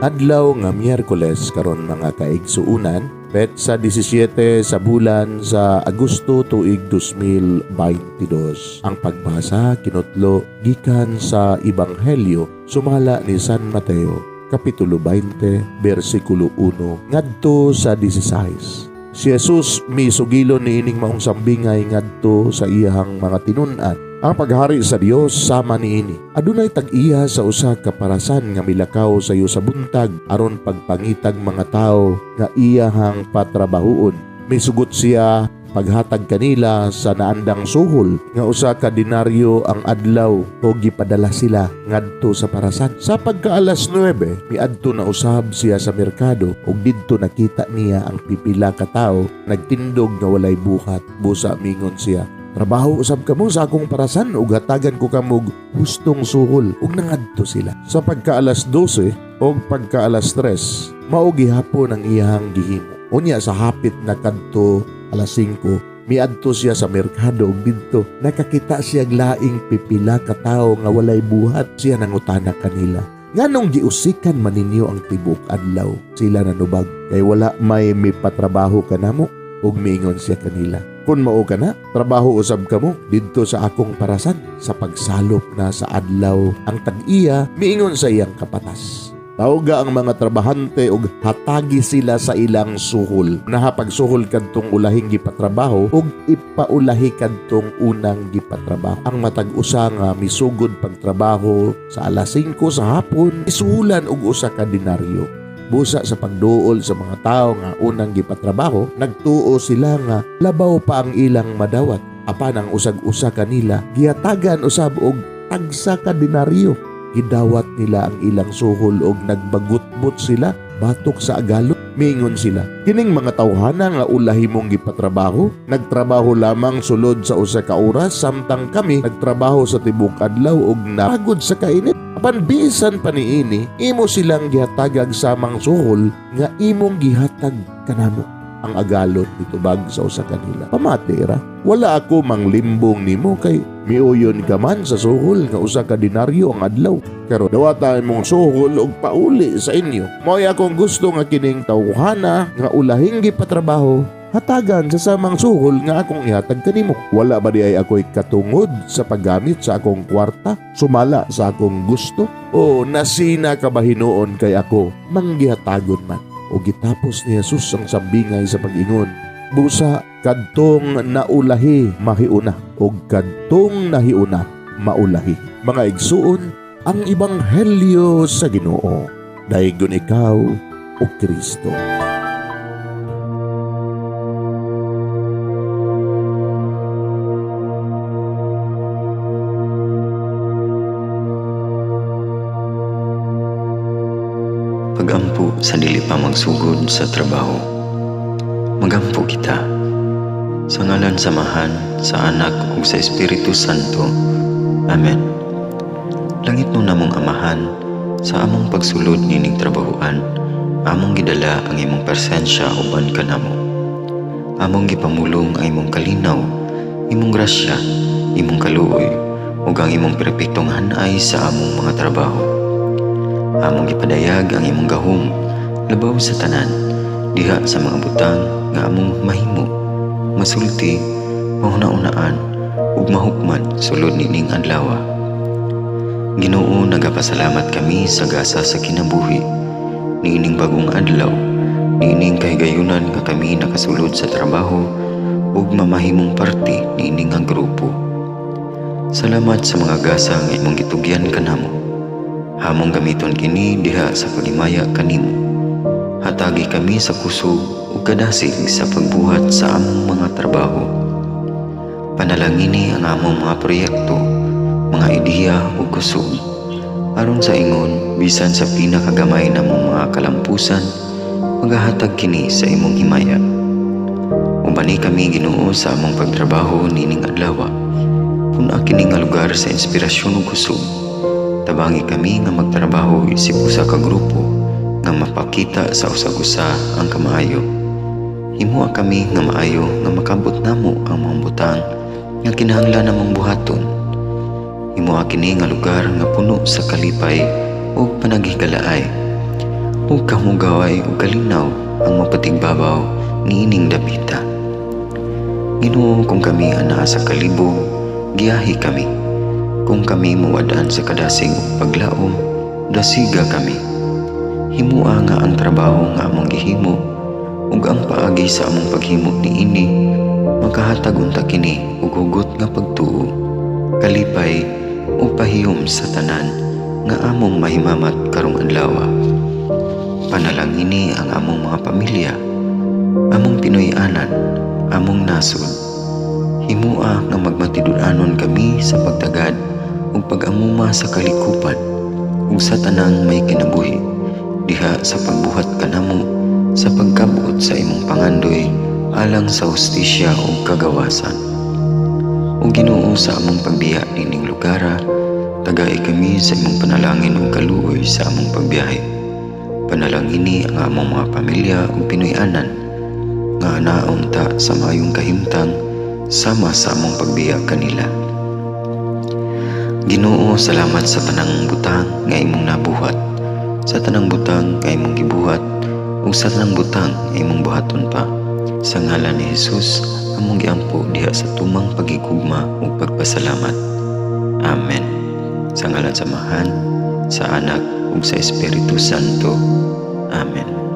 Adlaw nga Miyerkules karon, mga kaigsuunan, petsa 17 sa bulan sa Agosto, tuig 2022. Ang pagbasa kinutlo gikan sa Ebanghelyo sumala ni San Mateo, Kapitulo 20, bersikulo 1 ngadto sa 16. Si Jesus misugilon niining maong sambingay ngadto sa iyahang mga tinun-an. "Ang paghari sa Dios sama niini. Adunay tag-iya sa usa ka parasan nga milakaw sayo sa buntag aron pagpangitag mga tawo nga iyahang patrabahuon. Misugot siya paghatag kanila sa naandang suhol nga 1 ka denaryo ang adlaw o gipadala sila ngadto sa parasan. Sa pagka alas 9, miadto na usab siya sa merkado ug didto nakita niya ang pipila ka tawo nagtindog nga walay buhat. Busa mingon siya, 'Trabaho usab kamo sa akong parasan ug hatagan ko kamo og hustong suhol,' ug nangadto sila. Sa pagka alas 12 og pagka alas 3, mao gihapon ang iyahang gihimo. Unya sa hapit na kadto alas 5, miadto siya sa merkado ug didto nakakita siya og laing pipila ka tawo nga walay buhat. Siya nangutana kanila, 'Nganong giusikan man ninyo ang tibuok adlaw?' Sila nanubag, 'Kay wala may mipatrabaho kanamo.' Ug miingon siya kanila, 'Kung mao kana, trabaho usab kamo didto sa akong parasan.' Sa pagsalop na sa adlaw, ang tag-iya miingon sa iyang kapatas, 'Tawga ang mga trabahante ug hatagi sila sa ilang suhol. Nahapagsuhol kadtong ulahing gipatrabaho ug ipaulahi kadtong unang gipatrabaho.' Ang matag usa nga misugod pagtrabaho sa alas 5 sa hapon, isuhulan og 1 ka denaryo. Busa sa pagduol sa mga tao nga unang gipatrabaho, nagtuo sila nga labaw pa ang ilang madawat. Apan ang usag-usa kanila gihatagan usab og tagsa ka denaryo. Gidawat nila ang ilang suhol og nagbagutbot sila batok sa agalon. Miingon sila, 'Kining mga tawhana nga ulahi mong gipatrabaho, nagtrabaho lamang sulod sa 1 ka oras, samtang kami nagtrabaho sa tibok adlaw og napagod sa kainit. Apan bisan pa niini, imo silang gihatagag samang suhol nga imong gihatag kanamo.' Ang agalon mitubag sa usa kanila, 'Pamati ra, wala ako manglimbong nimo kay miuyon ka man sa suhol nga 1 ka denaryo ang adlaw. Pero dawata imong suhol og pauli sa inyo. Mao'y akong gusto nga kining tawhana nga ulahing gipatrabaho hatagan sa samang suhol nga akong ihatag kanimo. Wala ba diay ako'y katungod sa paggamit sa akong kwarta sumala sa akong gusto? O nasina ka ba hinuon kay ako manggihatagon man?' O gitapos ni Jesus ang sambingay sa pag-ingon, 'Busa kadtong naulahi mahiuna ug kadtong nahiuna maulahi.'" Mga igsuon, ang ebanghelyo sa Ginoo. Daygon ikaw, o Kristo. Pagampo sa dili pa magsugod sa trabaho. Magampo kita. Sa ngalan sa Amahan, sa Anak ug sa Espiritu Santo. Amen. Langitnon namong Amahan, sa among pagsulod nining trabahoan, among gidala ang imong presensya uban kanamo. Among gipamulong ang imong kalinaw, imong grasya, imong kaluoy, ug ang imong perpektong hanay sa among mga trabaho. Among gipadayag ang imong gahom labaw sa tanan diha sa mga butang nga among mahimo, masulti, mahuna-unaan ug mahukman sulod nining adlaw. Ginoo, nagapasalamat kami sa gasa sa kinabuhi niining bagong adlaw, niining kahigayunan nga kami nakasulod sa trabaho ug mamahimong parte niini nga grupo. Salamat sa mga gasa nga imong gitugyan kanamo. Among gamiton kini diha sa paghimaya kanimo. Hatagi kami sa kusog ug kadasig sa pagbuhat sa among mga trabaho. Panalangini ang among mga proyekto, mga ideya ug kusog. Aron sa ingon, bisan sa pinakagamay namong mga kalampusan, magahatag kini sa imong himaya. Ubani kami, Ginoo, sa among pagtrabaho nining adlaw. Pun-a kini nga lugar sa inspirasyon ug kusog. Tabangi kami nga magtrabaho isip usa ka grupo nga mapakita sa usag-usa ang kamaayo. Himoa kami nga maayo nga makabot namo ang mga butang nga kinahanglan namong buhaton. Himoa kini nga lugar nga puno sa kalipay ug panaghigalaay. Ug kahugaway ug kalinaw ang mapatigbabaw niining dapita. Ginoo, kung kami anaa sa kalibog, giyahi kami. Kung kami mawad-an sa kadasig ug paglaom, dasiga kami. Himua nga ang trabaho nga among gihimo ug ang paagi sa among paghimo niini makahatag unta kini og hugot nga pagtuo, kalipay ug pahiyom sa tanan nga among mahimamat karong adlaw. Panalangini ang among mga pamilya, among Pinoy-anan, among nasod. Himua nga magmatinud-anon kami sa pagtagad ug pag-amuma sa kalikupan ug sa tanang may kinabuhi diha sa pagbuhat kanamo sa pagkab-ot sa imong pangandoy alang sa hustisya ug kagawasan. O Ginoo, sa among pagbiya nining lugara, tagai kami sa imong panalangin ug kaluoy sa among pagbiyahe. Panalangini ang among mga pamilya ug Pinoy-anan nga anaa unta sa maayong kahimtang sama sa among pagbiya kanila. Ginoo, salamat sa tanang butang nga imong nabuhat, sa tanang butang nga imong gibuhat, ug sa tanang butang nga imong buhaton pa. Sa ngalan ni Jesus, among giampo diha sa tumang pagigugma ug pagpasalamat. Amen. Sa ngalan sa Amahan, sa Anak ug sa Espiritu Santo. Amen.